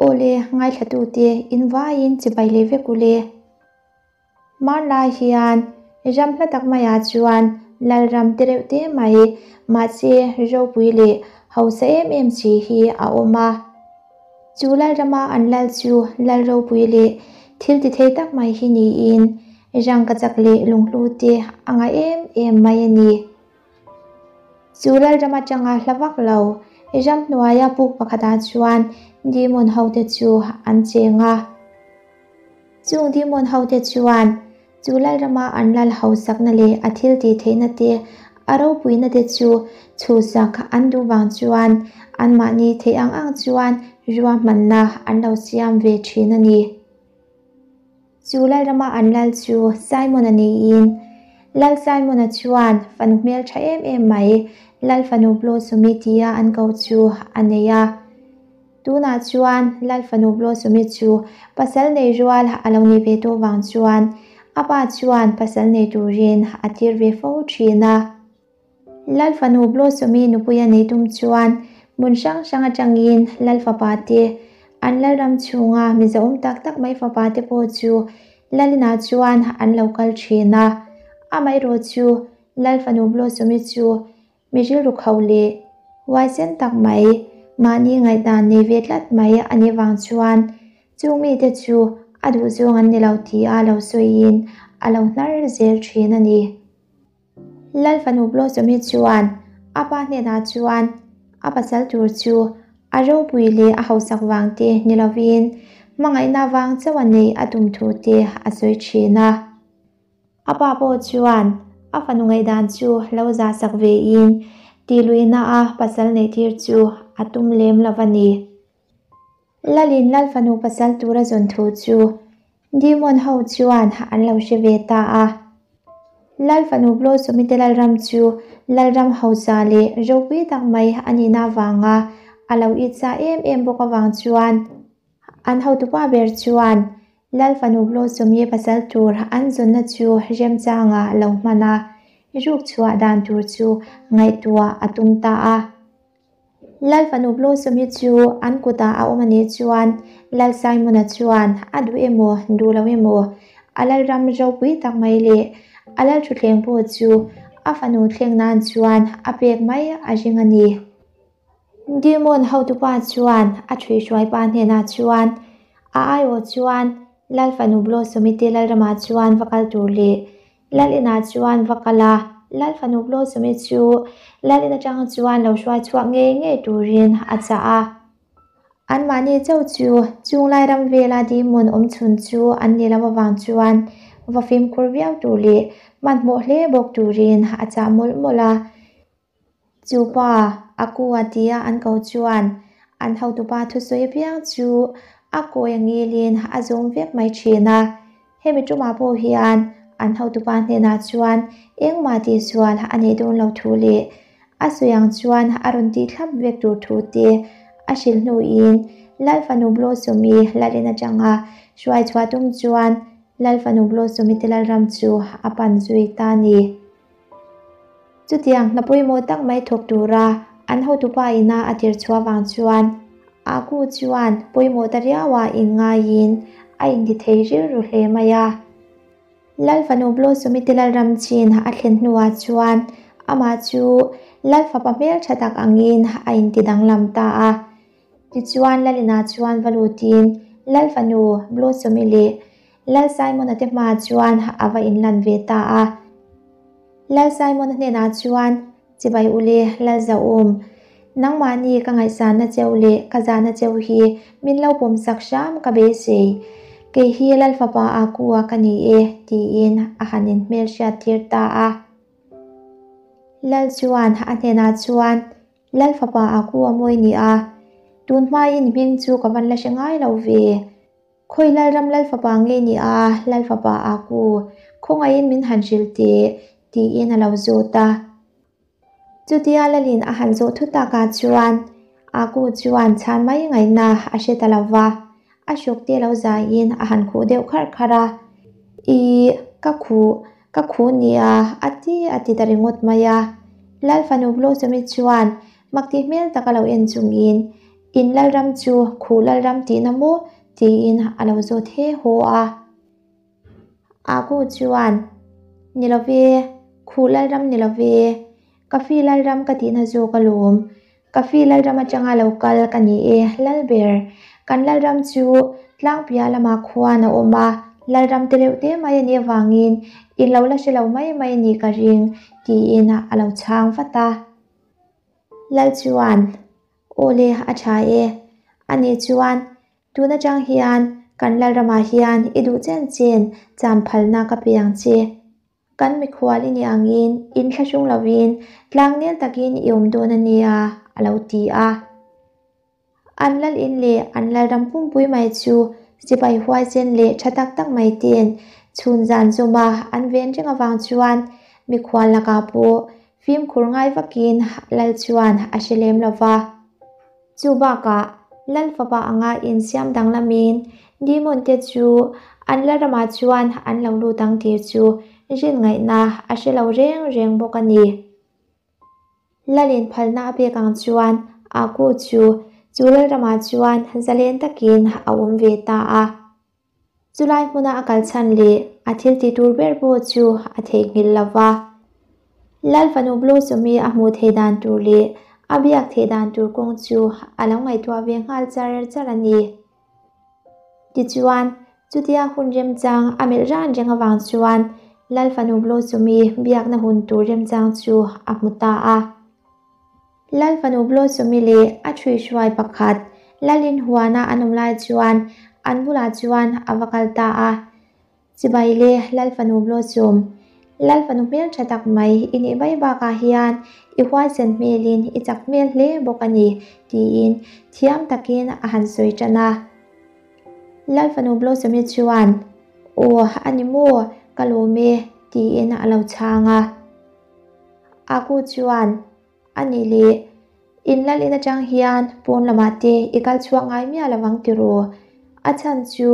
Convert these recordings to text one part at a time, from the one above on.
Aw le, ngaithlatute in vaiin chibai leh vek u le. Hmanlai hian ram hla tak maiah chuan Lalram te reuh te mai, mahse ropui leh hausa em em si hi a awm a. Chu Lalrama an lal chu lal ropui leh thil ti thei tak mai hi niin rangkachak leh lunghlu te a ngah em em mai a ni. Chu Lalram atanga hla vak lo, ramhnuaia puk pakhatah chuan demon hote chu an cheng a. Chung demon hote chuan chu Lalrama an lal hausakna leh a thil tih theihna te, a ropuina te chu chhuhsak an duh vang chuan anmahni theih ang ang chuan ruahmanna an lo siam ve thin a ni. Chu Lalrama an lal chu Simon-a niin, Lal Simon-a chuan fanu hmeltha em em mai, Lal fanu Blossom-i tia an ko chu a nei a. Tunah chuan Lal fanu Blossom-i chu pasal nei rual a lo nih ve tawh vang chuan a pa chuan pasal nei turin a tir ve fo thin a. Lal fanu Blossom-i nupui a neih tum chuan hmun hrang hrang atangin Lal fapa te, an Lalram chhunga mizoawm tak tak mai fapa te pawh chu Lalinah chuan an lo kal thin a. Amaherawh chu Lal fanu Blossom-i chu mi rilru kho leh huaisen tak mai, mahni ngaihdan nei ve tlat mai a nih vang chuan chung mite chu a duhzawng an ni lo tia lo sawiin a lo hnar zel thin a ni. Lal fanu Blossom-i chuan a pa hnenah chuan a pasal tur chu a ropui leh a hausak vang te ni lovin hmangaihna vang chauh a neih a tum thu te a sawi thin a. A pa pawh chuan a fanu ngaihdan chu lo zah sak vein tihluihna a pasal neih tir chu a tum lem lo a ni. Lalin Lal fanu pasal tura zawn thu chu Demon ho chuan an lo hre ve ta a. Lal fanu Blossom-i te Lalram chu Lalram hausa leh ropui tak mai a nihna avanga a lo itsa em em bawk avang chuan an hotupa ber chuan Lal fanu Blossom-i pasal tur an zawnna chu remchanga lo hman a, ruk chhuah dan tur chu ngaihtuah a tum ta a. Lal fanu Blossom hi chu an kutah a awm a nih chuan Lal Simon-a chuan a duh emaw duh lo emaw a Lalram ropui tak mai leh a Lal thutthleng pawh chu a fanu thleng nan chuan a pek mai a ring a ni. Demon hotupa chuan a ṭhuihhruaipa hnenah chuan a aiawh chuan Lal fanu Blossom-i te Lalramah chuan va kal tur leh Lal inah chuan va kal a, Lal fanu Blossom-i chu Lal in atang chuan lo hruai chhuak ngei ngei turin a chah a. Anmahni chauh chu chunglai ram vela demon awm chhun chu an ni lo avang chuan va fimkhur viau tur leh hmanhmawh hle bawk turin a chah mawlh mawlh a. Chu pa, a ku a tia an ko chuan an hotupa thusawi apiang chu a kawi a ngilin a zawm vek mai thin a. Hemi tumah pawh hian an hotupa hnenah chuan engmah tihsual a neih dawn lo thu leh a sawi ang chuan a rawn tih thlap vek tur thu te a hrilh hnuin Lal fanu Blossom-i Lalin atanga hruai chhuah tum chuan Lal fanu Blossom-i te Lalram chu a pan zui ta a ni. Chutiang hna pawimawh tak mai thawk tura an hotupa ina a tir chhuah vang chuan Aku chuan pawimawh ta riauah inngaiin a inti thei rilru hle mai a. Lal fanu Blossom-i te Lalram chin a thlen hnuah chuan amah chu Lal fapa hmeltha tak angin a inti danglam ta a. Tichuan Lalina chuan va lutin Lal fanu Blossom-i leh Lal Simon-a te hmaah chuan a va inlan ve ta a. Lal Simon-a hnenah chuan, Chibai u le, Lal Zauum, nangmahni ka ngaihsanna cheu leh ka zahna cheu hi min lo pawmsak hram ka beisei. Kei hi Lal fapa Aku-a ka ni e, tiin a han inhmelhriat tir ta a. Lal chuan a hnenah chuan, Lal fapa a ku a mawi ni a, tun hmain hming chu ka van la hre ngai lo ve. Khawi Lalram Lal fapa nge ni a, Lal fapa a ku, khawngaihin min han hrilh teh, tiin a lo zawt a. Chutia Lalin a han zawh thu takah chuan Aku chuan chhan mai ngaihna a hre ta lo va, a hruk te lo zaiin a han khuh deuh kharh kharh a, Ih, ka khuh, Ka khu nia, a ti a ti ta ringawt mai a. Lal fanu Blossom-i chuan mak ti hmel taka lo en chungin, In lalram chu khuh lalram tihna maw? tiin a lo zawt he haw a. Aku chuan, Ni lo ve, khuh lalram ni lo ve, ka fi lalram ka tihna zawk alawm. Ka fi lalram atanga lo kal ka ni e, Lalber. Kan lalram chu tlangpiah lamah khuan a awm a, lalram te reuh te mai a nih avangin in lo la hre lo mai mai a nih ka ring, tiin a lo chhang vat a. Lal chuan, Aw le, a tha e. Ani chuan, Tun atang hian kan lalramah hian i duh chen chen cham phalna ka pe ang che. Kan mikhual i nih angin inthlahrung lovin tlangnel takin i awm dawn a nia, a lo ti a. An lal in leh an lalram pumpui mai chu sipai huaisen leh tha tak tak mai ten chhun zan zawma an ven reng avang chuan mikhual lakah pawh fimkhur ngai vakin lal chuan a hre lem lo va. Chu bakah lal fapa anga insiam danglamin demon te chu an lalramah chuan an lo lut ang tih chu rin ngaihna a hre lo reng reng bawk a ni. Lalin phalna a pek ang chuan Aku chu chu lalramah chuan zalen takin a awm ve ta a. Chulai hmuna a kal chhan leh a thil ti tur ber pawh chu a theihnghilh lo va. Lal fanu Blossom-i a hmuh theih dan tur leh a biak theih dan tur kawng chu a lo ngaihtuah ve nghal char char a ni. Tichuan, chutia hun remchang a melh ran reng avang chuan Lal fanu Blossom-i biakna hun tur remchang chu a hmu ta a. Lal fanu Blossom-i leh a ṭhuihruai pakhat Lalin huana an awm lai chuan an bulah chuan a va kal ta a. Chibai le Lal fanu Blossom, Lal fanu hmelṭha tak mai i nih mai bakah hian i huaisen hmelin i chak hmel hle bawk a ni, tiin thiam takin a han sawi ṭan a. Lal fanu Blossom-i chuan, Aw, a ni maw, ka lawm e, tiin a lo chhang a. Aku chuan, A nih leh, in lal in atang hian pawn lamah te i kal chhuak ngai miah lo ang tiraw? A chhan chu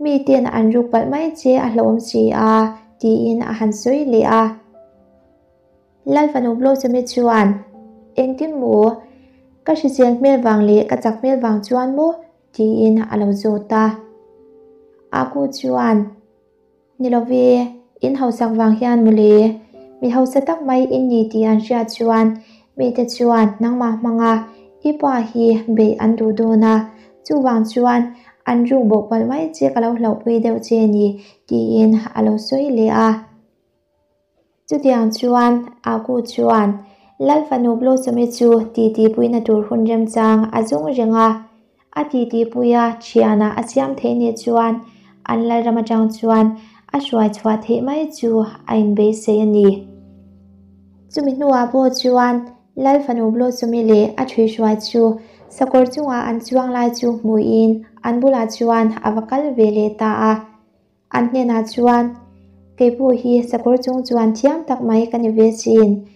mi ten an ruk palh mai che a hlauhawm si a, tiin a han sawi leh a. Lal fanu Blossom-i chuan, Engtin maw? Ka hrisel hmel vang leh ka chak hmel vang chuan maw? tiin a lo zawt a. Aku chuan, Ni lo ve, in hausak vang hian mawle, mi hausa tak mai in ni tih an hriat chuan mite chuan nangmah hmanga i pa hi beih an duh dawn a, chuvang chuan an ruk bawh palh mai che ka lo hlauhpui deuh che ni tiin a lo sawi leh a. Chutiang chuan Aku chuan Lal fanu Blossom-i chu titi puina tur hun remchang a zawng reng a. A titi puia thianah a siam theih nih chuan an lalram atang chuan a hruai chhuah theih mai chu a inbeisei a ni. Chumi hnuah pawh chuan Lal fanu Blossom-i leh a thuihruai chu sakawr chungah an chuang lai chu hmuhin an bulah chuan a va kal ve leh ta a. An hnenah chuan, Kei pawh hi sakawr chung chuan thiam tak mai ka ni ve chin.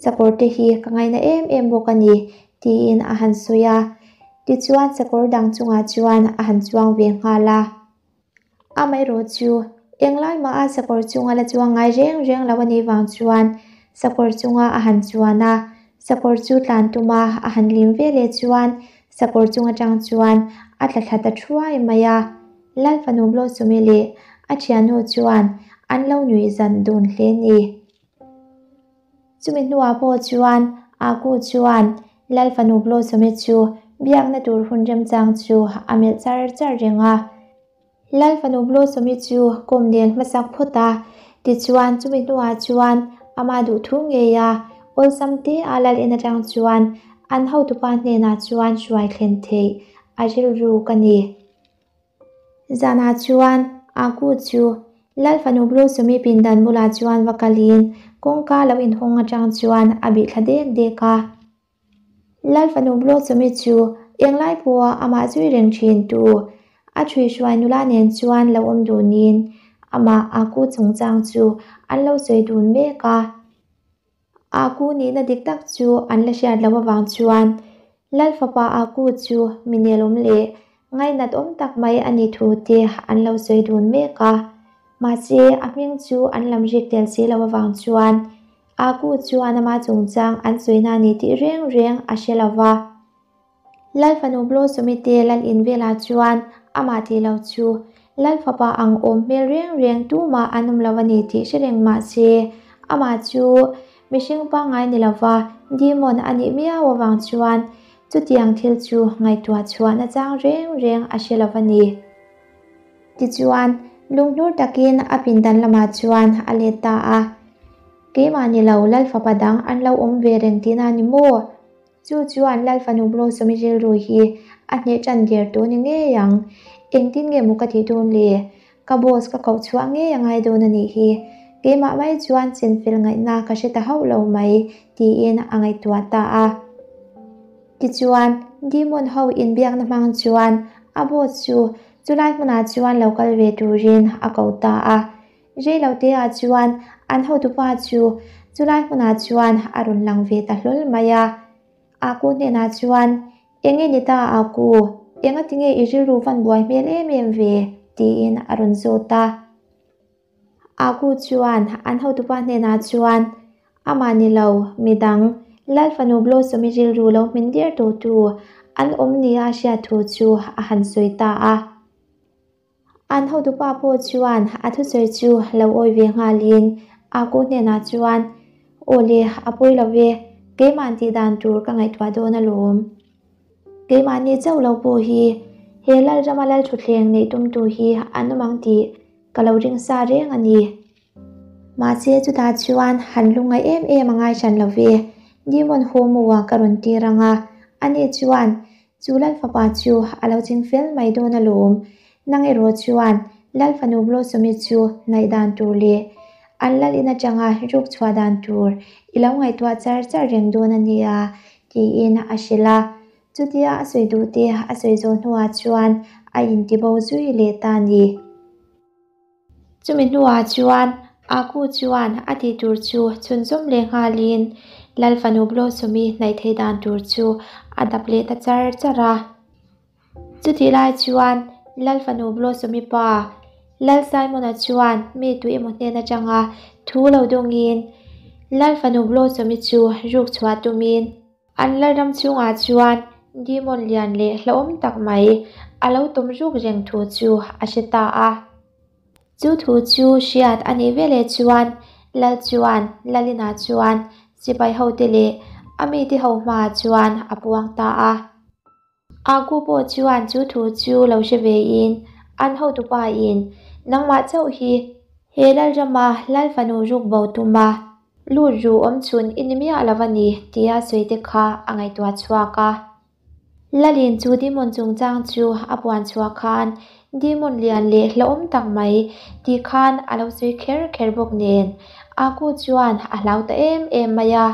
Sakawr te hi ka ngaina em em bawk a ni, tiin a han sawi a. Tichuan sakawr dang chungah chuan a han chuang ve nghal a. Amaherawh chu, englai mah a sakawr chunga la chuang ngai reng reng lo a nih vang chuan sakawr chunga a han chuan a, sakawr chu tlan tuma a han lim ve leh chuan sakawr chung atang chuan a tla thla ta thuai mai a. Lal fanu Blossom-i leh a thiannu chuan an lo nuih zan dun hle ni. Chumi hnuah pawh chuan Aku chuan Lal fanu Blossom-i chu biakna tur hun remchang chu a melh char char reng a. Lal fanu Blossom-i chu kawm nel hmasak phawt a, tichuan chumi hnuah chuan ama duhthu ngei a, awlsam te a lal in atang chuan an hotupa hnenah chuan hruai thlen theih a rilru ka ni. Zanah chuan Aku chu Lal fanu Blossom-i pindan bulah chuan va kalin kawngka lo inhawng atang chuan a bih thla dek dek a. Lal fanu Blossom-i chu englai pawha amah zui reng thin tu a thuihruai nula nen chuan lo awm dunin amah Aku chungchang chu an lo sawi dun mek a. Aku nihna dik tak chu an la hriat loh avang chuan Lal fapa Aku chu mi nelawm leh ngainat awm tak mai a ni thu te an lo sawi dun mek a. Mahse, a hming chu an lam rik tel si loh avang chuan Aku chuan ama chungchang an sawina ni tih reng reng a hre lo va. Lal fanu Blossom-i te lal in velah chuan amah tih lo chu Lal fapa ang awm hmel reng reng tumah an awm lo a ni tih hre reng mah se, amah chu mihring pangngai ni lova demon a nih miau avang chuan chutiang thil chu ngaihtuah chhuah nachang reng reng a hre lo a ni. Tichuan, lunghnur takin a pindan lamah chuan a let ta a. Keimah ni lo Lal fapa dang an lo awm ve reng tihna ni maw? Chu chuan Lal fanu Blossom-i rilru hi a hneh tan der tawh ni ngei ang. Engtin nge maw ka tih dawn le? Ka boss ka koh chhuah ngei a ngai dawn a nih hi. Keimah mai chuan chenfel ngaihna ka hre ta hauh lo mai, tiin a ngaihtuah ta a. Tichuan, Demon ho inbiakna hmang chuan a boss chu chulai hmunah chuan lo kal ve turin a ko ta a. Reiloteah chuan an hotupa chu chulai hmunah chuan a rawn lang ve ta hlawl mai a. Aku hnenah chuan, Enge ni ta Aku, engati nge i rilru van buai hmel em em ve? tiin a rawn zawt a. Aku chuan an hotupa hnenah chuan, Amah ni lo, midang, Lal fanu Blossom-i rilru lo hmin der tawhtu an awm nia a hriat thu chu a han sawi ta a. An hotupa pawh chuan a thusawi chu lo awi ve nghalin Aku hnenah chuan, Aw le, a pawi lo ve, keimahn tih dan tur ka ngaihtuah dawn alawm. Keimahni chauh lo pawh hi he Lalrama Lalthutthleng neih tumtu hi an awm ang tih ka lo ring sa reng a ni. Mahse chutah chuan han lungngaih em em a ngai hran lo ve, Demon Homo-a ka rawn tir ang a, ani chuan Chu Lal fapa chu a lo ching fel mai dawn alawm. Nang erawh chuan Lal fanu Blossom-i chu hnaih dan tur leh an lal in atanga ruk chhuah dan tur i lo ngaihtuah char char reng dawn a nia, tiin a hrilh a. Chutia a sawi duh te a sawi zawh hnuah chuan a intibo zui leh ta a ni. Chumi hnuah chuan Aku chuan a tih tur chu chhunzawm leh nghalin Lal fanu Blossom-i hnaih theih dan tur chu a dap leh ta char char a. Chutih lai chuan Lal fanu Blossom-i pa Lal Simon-a chuan mi tu emaw hnen atanga thu lo dawngin Lal fanu Blossom-i chu ruk chhuah tumin An lalram chhungah chuan demon lian leh hlauhawm tak mai a lo tawm ruk reng thu chu a hre ta a. Chu thu chu hriat a nih veleh chuan Lal chuan Lalina chuan sipai hote leh a mite ho hmaah chuan a puang ta a. Aku pawh chuan chu thu chu lo hre vein an hotupa in nangmah chauh hi he Lalrama Lal fanu ruk bo tuma lut ru awm chhun i ni miah lo a ni tia sawi te kha a ngaihtuah chhuak a. Lalin chu Demon chungchang chu a puan chhuah khan Demon lian leh hlauhawm tak mai tih khan a lo sawi kher kher bawk nen Aku chuan a hlau ta em em mai a.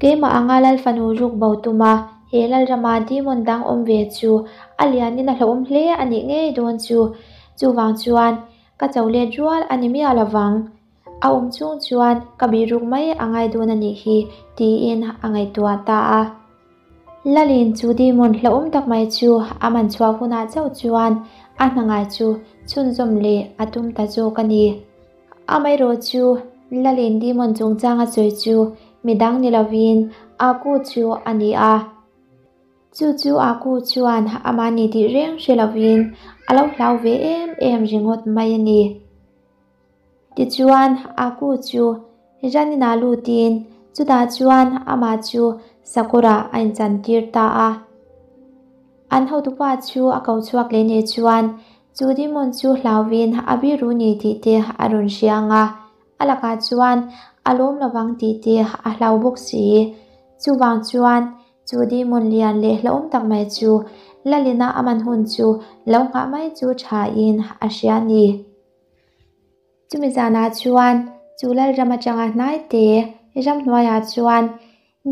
Keimah anga Lal fanu ruk bo tuma he Lalrama demon dang awm ve chu a lianin a hlauhawm hle a nih ngei dawn chu. Chuvang chuan ka cho let rual a ni miah lovang. A awm chung chuan ka bih ruk mai a ngai dawn a nih hi tiin a ngaihtuah ta a. Lalin chu demon hlauhawm tak mai chu a man chhuah hunah chauh chuan a hna ngai chu chhunzawm leh a tum ta zawk a ni. Amaherawh chu Lalin Demon chungchang a sawi chu midang ni lovin Aku chu a ni a. Chu chu Aku chuan amah ni tih reng hre lovin a lo hlau ve em em ringawt mai a ni. Tichuan Aku chu Ranin-ah lutin chutah chuan amah chu Sakawrah a inchantir ta a. An hotupa chu a ko chhuak leh nih chuan chu demon chu hlauvin a biru ni tih te a rawn hria ang a, a lakah chuan a lawm lovang tih te a hlau bawk si. Chuvang chuan chu demon lian leh hlauhawm tak mai chu Lalina a man hun chu lo nghah mai chu thain a hria a ni. Chumi zanah chuan chu Lalram atanga hnai te ramhnuaiah chuan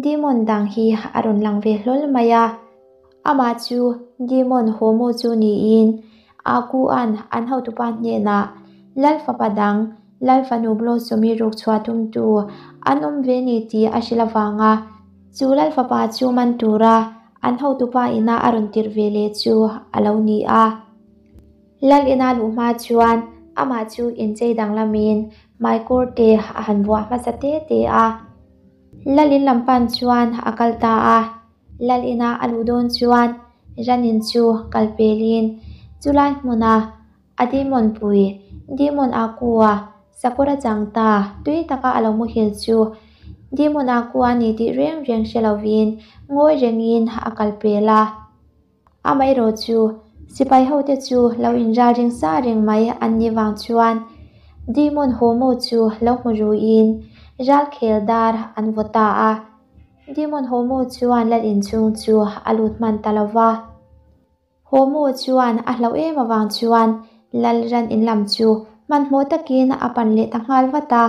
Demon dang hi a rawn lang ve hlawl mai a, amah chu Demon Homo chu niin Aku-a'n an hotupa hnenah Lal fapa dang, Lal fanu Blossom-i ruk chhuah tumtu an awm ve ni tih a hrilh avanga chu Lal fapa chu man tura an hotupa ina a rawn tirh ve leh chu a lo ni a. Lal ina luh hma chuan amah chu inchei danglamin hmaikawr te a han vuah hmasa te te a. Lalin lam pan chuan a kal ta a. Lal ina a luh dawn chuan Ranin chu kal pelin chulai hmuna a Demon pui, Demon Akua, sakawr a chang ta, tui taka a lo muhil chu Demon Akua a ni tih reng reng hre lovin ngawi rengin a kal pel a. Amaherawh chu sipai hote chu lo inralring sa reng mai an nih vang chuan Demon Homo chu lo hmu ruin ralkhel dar an vaw ta a. Demon Homo chuan lal inchhung chu a lut hman ta lo va. Homo chuan a hlauh em avang chuan lal ran in lam chu hmanhmawh takin a pan leh ta nghal vat a.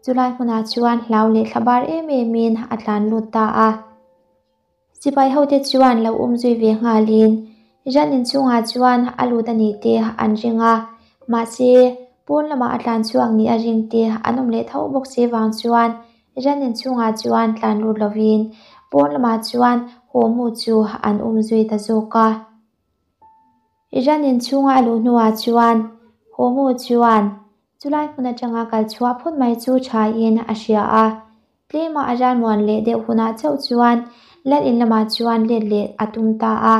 Chulai hmunah chuan hlau leh thlabar em emin a tlan lut ta a. Sipai hote chuan lo um zui ve nghalin ran inchhungah chuan a lut a nih te an ring a, mahse pawn lamah a tlan chhuak nih a ring te an awm leh tho bawk si vang chuan ran inchhungah chuan tlan lut lovin pawn lamah chuan haw mu chu an um zui ta zawk a. Ran inchhunga a luh hnuah chuan haw mu chuan chulai hmun atanga kal chhuah phawt mai chu thain a hria a. Tlema a ralmuan leh deuh hunah chauh chuan lal in lamah chuan let leh a tum ta a.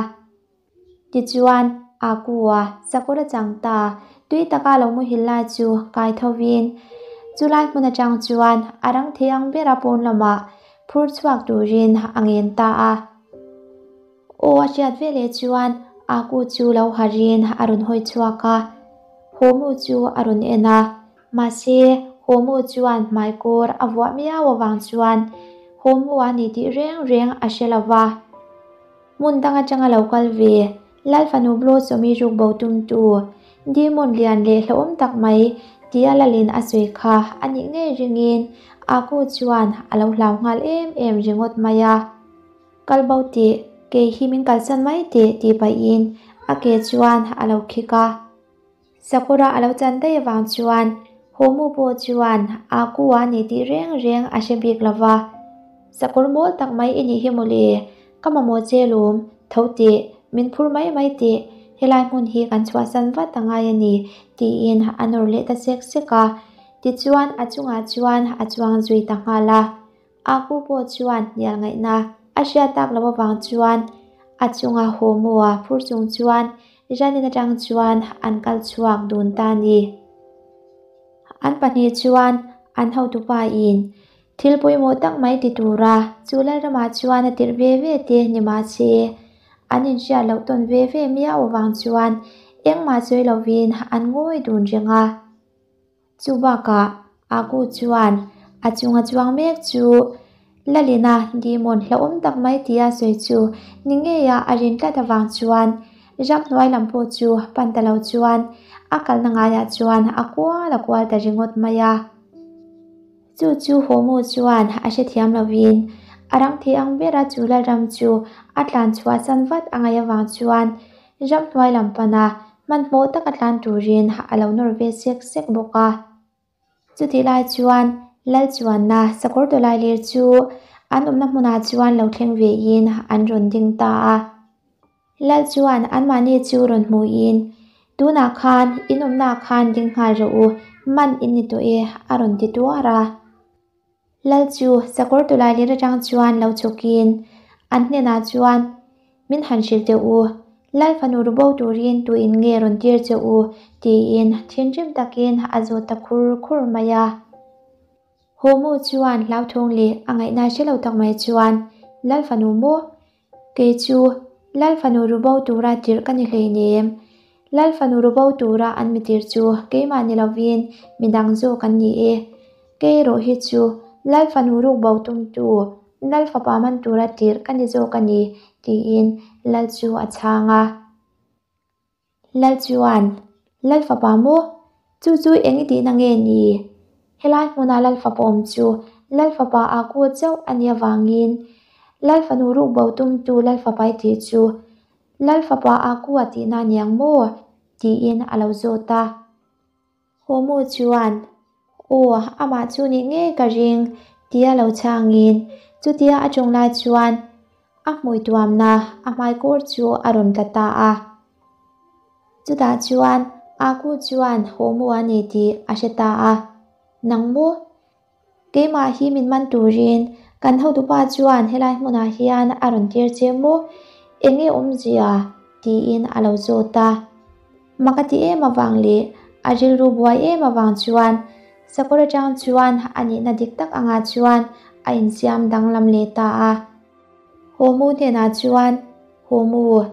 Tichuan, Akua, sakawr a chang ta, tui taka lo muhil lai chu kai thovin chulai hmun atang chuan a rang thei ang bera pawn lamah phur chhuak turin a ngen ta a. Aw a hriat veleh chuan Aku chu lo harin a rawn hawi chhuak a, Homu chu a rawn en a. Mahse, Homu chuan hmaikawr a vuah miau avang chuan Homu a ni tih reng reng a hre lo va. Hmun dang atanga lo kal ve, Lal fanu Blossom-i ruk bo tumtu, Demon lian leh hlauhawm tak mai tia Lalin a sawi kha a nih ngei ringin Aku chuan a lo hlau nghal em em ringawt mai a. Kal bo tih, kei hi min kalsan mai teh tih pahin a ke chuan a lo khik a. Sakawra a lo chan daih avang chuan Homu pawh chuan a ku a ni tih reng reng a hre bik lo va. Sakawr mawl tak mai i nih hi mawle, ka mamawh che lawm, tho teh, min phur mai mai teh, helai hmun hi kan chhuahsan vat a ngai a ni, tiin a nawr leh ta sek sek a. Tichuan a chungah chuan a chuang zui ta nghal a. Aku pawh chuan hnial ngaihna a hriat tak loh avang chuan a chunga haw maw phur chung chuan Janin atang chuan an kal chhuak dun ta a ni. An pahnih chuan an hotupa in thil pawimawh tak mai ti tura chu Lalramah chuan a tirh ve ve te ni mahse an inhriat loh tawn ve ve miau avang chuan engmah sawi lovin an ngawi dun reng a. Chu bakah Aku chuan a chunga chuang mek chu Lalina demon hlauhawm tak mai tia sawi chu ni ngeia a rin tlat avang chuan ramhnuai lam pawh chu pan ta lo chuan a kalna ngaiah chuan a kual a kual ta ringawt mai a. Chu chu Homu chuan a hrethiam lovin a rang thei ang bera chu Lalram chu a tlan chhuahsan vat a ngaih avang chuan Ramhnuai lam pana hmanhmawh taka tlan turin a lo nawr ve sek sek bawk a. Chutih lai chuan Lal chuanna sakawr tawlai lir chu an awmna hmunah chuan lo thleng vein an rawn ding ta a. Lal chuan anmahni chu rawn hmuhin, Tunah khan in awmnaah khan ding nghal rawh u, man in ni tawh e, a rawn ti tuar a. Lal chu sakawr tawlai lir atang chuan lo chhawkin an hnenah chuan, Min han hrilh teh u, Lal fanu ru bo turin tuin nge rawn tir che u? tiin thinrim takin a zawt ta khur khur mai a. Homu chuan hlauthawng leh a ngaihna hre lo tak mai chuan, Lal fanu maw? Kei chu Lal fanu ru bo tura tirh ka ni hleinem. Lal fanu ru bo tura an mi tir chu keimah ni lovin midang zawk an ni e. Kei erawh hi chu Lal fanu ruk bo tumtu Lal fapa man tura tirh ka ni zawk a ni, tiin Lal chu a chhang a. Lal chuan, Lal fapa maw? Chu chu eng i tihna nge ni? Helai hmuna Lal fapa awm chu Lal fapa a ku chauh a nih avangin Lal fanu ruk bo tumtu Lal fapa i tih chu Lal fapa a ku a tihna a niang maw? tiin a lo zawt a. Homu chuan, Aw, amah chu nih ngei ka ring, tia lo chhangin chutia a tawng lai chuan a hmui tuamna a hmaikawr chu a rawn tla ta a. Chutah chuan Aku chuan Homu a ni tih a hre ta a, Nang maw? Keimah hi min man turin Kan hotupa chuan helai hmunah hian a rawn tir che maw? Enge awmzia? tiin a lo zawt a. Mak a ti em avang leh a rilru buai em avang chuan sakawr atang chuan a nihna dik tak angah chuan a insiam danglam leh ta a. Homu hnenah chuan, Homu,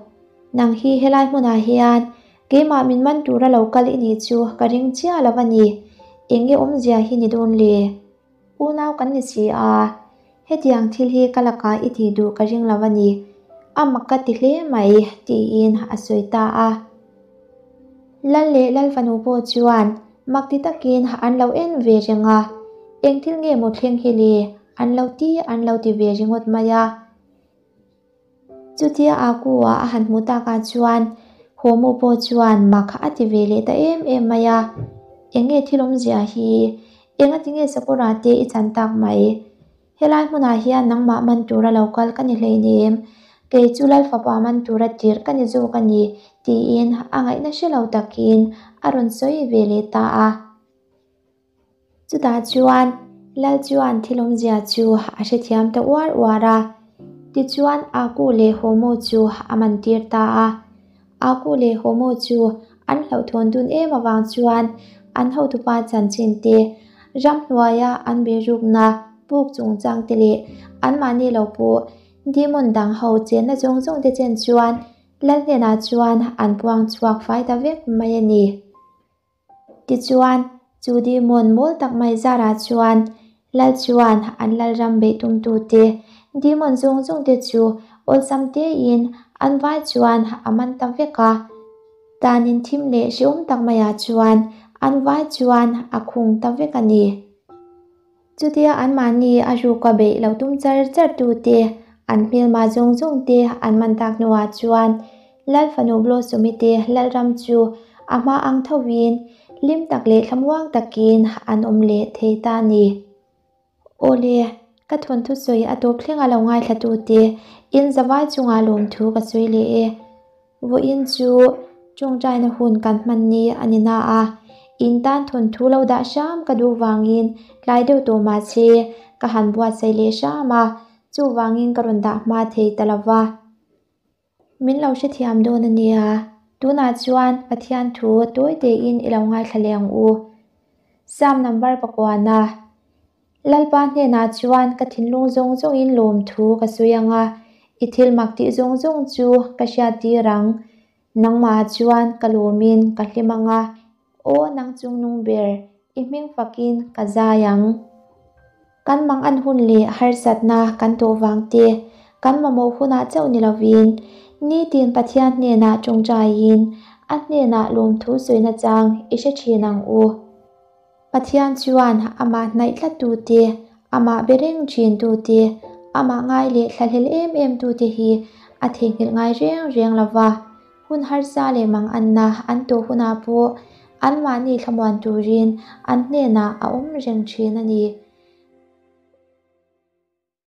nang hi helai hmunah hian keimah min man tura lo kal i nih chu ka ring chiah lo a ni. Enge awmzia hi ni dawn le? Unau kan ni si a, hetiang thil hi ka lakah i tih duh ka ring lo a ni, a mak ka ti hle mai, tiin a sawi ta a. Lal leh Lal fanu pawh chuan mak ti takin an lo en ve reng a, eng thil nge maw thleng hi le, an lo ti an lo ti ve ringawt mai a. Chutia Aku-a a han hmuh takah chuan Homu pawh chuan mak a ti ve leh ta em em mai a, Eng nge thil awmzia hi? Enga ti nge Sakura te i chan tak mai? Helai hmunah hian nangmah man tura lo kal ka ni hleinem, kei chu Lal fapa man tura tirh ka ni zawk a ni, tiin a ngaihna hre lo takin a rawn sawi ve leh ta a. Chutah chuan Lal chuan thil awmzia chu a hrethiam ta uar uar a, tichuan Aku leh Homo chu a man tir ta a. Aku leh Homo chu an hlauhthawn dun em avang chuan an hotupa chanchin te, ramhnuaia an birukna puk chungchang te leh anmahni lo pawh demon dang ho chenna zawng zawng te chen chuan Lal hnenah chuan an puang chhuak fai ta vek mai a ni. Tichuan, chu demon mawl tak mai zarah chuan Lal chuan an Lalram beih tumtute demon zawng zawngte chu awlsam tein an vai chuan a man ta vek a. Tanin thim leh hrehawm tak maiah chuan an vai chuan a khung ta vek a ni. Chutia anmahni a ruka beih lo tum char char tute, an hmelma zawng zawng te an man tak hnuah chuan Lal fanu Blossom-i te Lalram chu a hma ang thovin hlim tak leh thlamuang takin an awm leh thei ta a ni. Awle, ka thawnthu sawi a tawp thleng a lo ngaithla tute in zavai chungah lawmthu ka sawi leh e. Vawiin chu tawngtaina hun kan hman ni a ni na a, in tan thawnthu lo dah hram ka duh vangin tlai deuh tawh mah se ka han buatsaih leh hram a, chuvangin ka rawn dah hma thei ta lo va. Min lo hrethiam dawn a nia, tunah chuan Pathian thu tawi tein i lo ngaithla leh ang u. Psalm number pakuana. Lalpa hnenah chuan ka thinlung zawng zawngin lawmthu ka sawi ang a, i thil mak tih zawng zawng chu ka hriattir ang. Nangmahah chuan ka lawmin ka hlim ang a, Aw nang chungnung ber, i hming fakin ka zai ang. Kan mang an hun leh harsatna kan tawh vang te, kan mamawh hunah chauh ni lovin, nitin Pathian hnenah tawngtaiin a hnenah lawmthu sawina chang i hre thin ang u. Pathian chuan amah hnaih tlattute, amah be reng thintute, amah ngai leh thlahlel em em tute hi a theihnghilh ngai reng reng lo va. Hun harsa leh manganna an tawh hunah pawh anmahni thlamuan turin an hnenah a awm reng thin a ni.